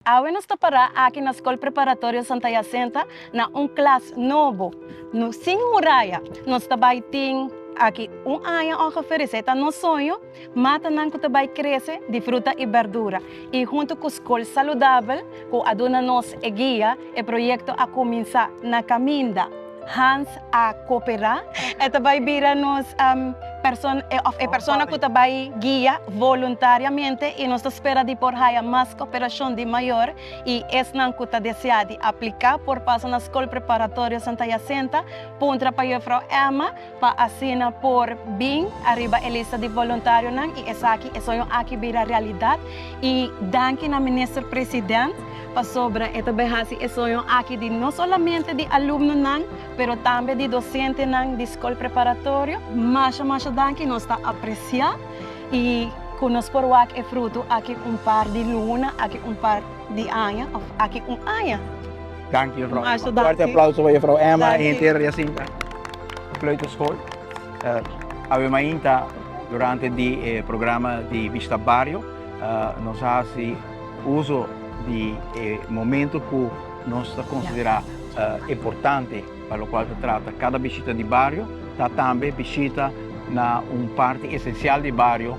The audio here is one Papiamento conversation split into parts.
Awe nos ta pará aki na Skol Preparatorio Santa Jacinta na un klas nobo, no sin muraya. Nos ta bai tin aki un aña ongeveer, esei ta nos soño, matanan ku ta bai krese di fruta i bèrdura. I huntu ku Skol Saludabel ku a duna nos e guia, e proyekto a kuminsá na kaminda. Hans a koperá. E ta bai bira nos persona òf e persona ku ta bai guia voluntariamente i nos ta spera di por haya mas koperashon di mayor i esnan ku ta deseá di apliká por pasa na Skol Preparatorio Santa Jacinta puntra pa Juffrouw Emma pa asina por bin ariba e lista di voluntarionan i esaki e soño aki bira realidat i danki na Minister President pasobra e ta bai hasi e soño aki di no solamente di alumnonan pero tambe di dosentenan di skol preparatorio. Masha masha danki, nos ta apresiá i ku nos por wak e fruto aki un par di luna, aki un par di aña òf aki un aña. Danki juffrouw Emma. Fuerte aplauso pa juffrouw Emma y henter Jacinta Kleuterschool. Awe mainta durante di e programa di Bishita Bario nos a hasi uso di e momento ku nos ta konsiderá importante pa lokual ta trata kada bishita di bario ta tambe bishita na un parti esensial di bario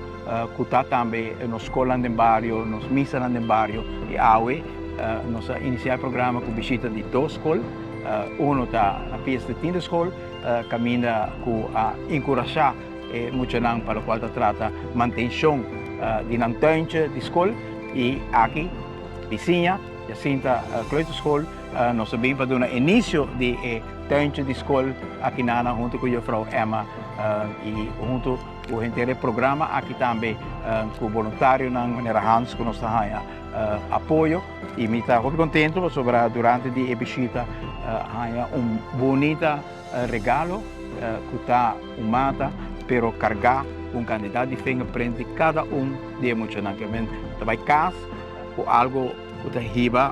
ku ta tambe nos skolnan den bario, nos misanan den bario i awe nos a inisiá e programa ku bishita di dos skol, uno ta na Pies de Tiende School kaminda ku a enkurashá e muchanan pa lokual ta trata mantenshon di nan tuintje di skol i aki bisiña Jacinta Kleuterschool nos a bin pa duna inisio di e tuintje di skol aki nana huntu ku juffrouw Emma i huntu ku henter e programa aki tambe ku boluntarionan manera Hans ku nos ta haña apoyo i mi ta hopi kontentu pasobra durante di e bishita haña un bunita regalo ku ta un mata pero kargá ku un kantidat di fingerprint di kada un di e muchanan ke men ta bai kas ku algu ku ta hiba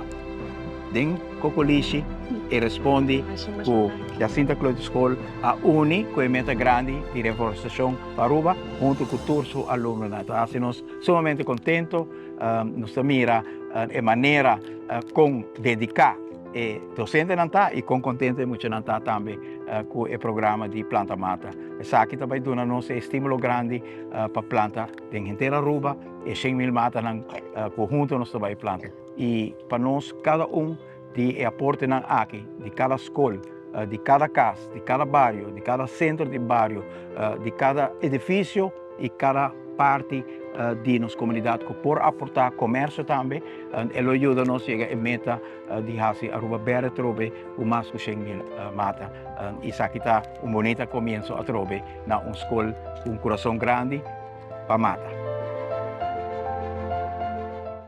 den kokolishi e respondi ku Jacinta Kleuterschool a uni ku e meta grandi di reforestashon pa Aruba huntu ku tur su alumnonan. Ta hasi nos sumamente kontento. Nos ta mira e manera kon dediká e dosentenan ta i kon kontento e muchanan ta tambe ku e programa di Planta Mata. Esaki ta bai duna nos e estímulo grandi pa planta den henter Aruba e 100.000 matanan ku huntu nos ta bai planta. I pa nos kada un di e aportenan aki, di kada skol, di kada kas, di kada bario, di kada sentro di bario, di kada edifisio i kada parti di nos komunidat ku por aportá komersio tambe, e lo yuda nos yega e meta di hasi Aruba bèrdè atrobe ku mas ku 100.000 mata. Esaki ta un bunita komienso atrobe na un skol ku un kurason grandi pa mata.